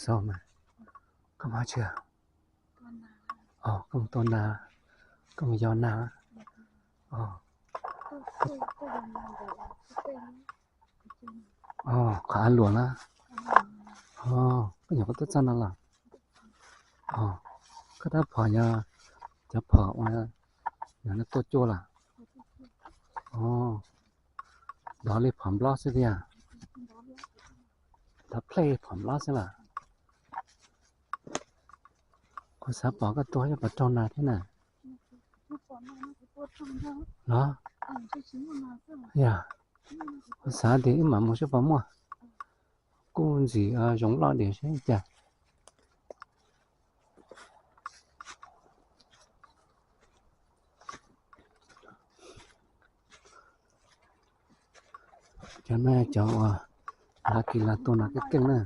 Xaus mas, koj mus tsi? Koj mus tua nas, koj mus yos nas. Qhov av luam na. Koj nyuam qhuav tuaj txog no los? Koj tab phom yog cov phom uas yog tuaj cua los? Dov li phom nplob xwb tiag. Dov plej phom nplob xwb los? Kuv xav pom koj tua yuav pom raug nas thiab na. Los? Yog, kuv xav tias wb mam mus seb puas muaj. Kuj ntxim zoov loj diam seb cas. Cov no cov uas lav kis las tua nas keej keej na.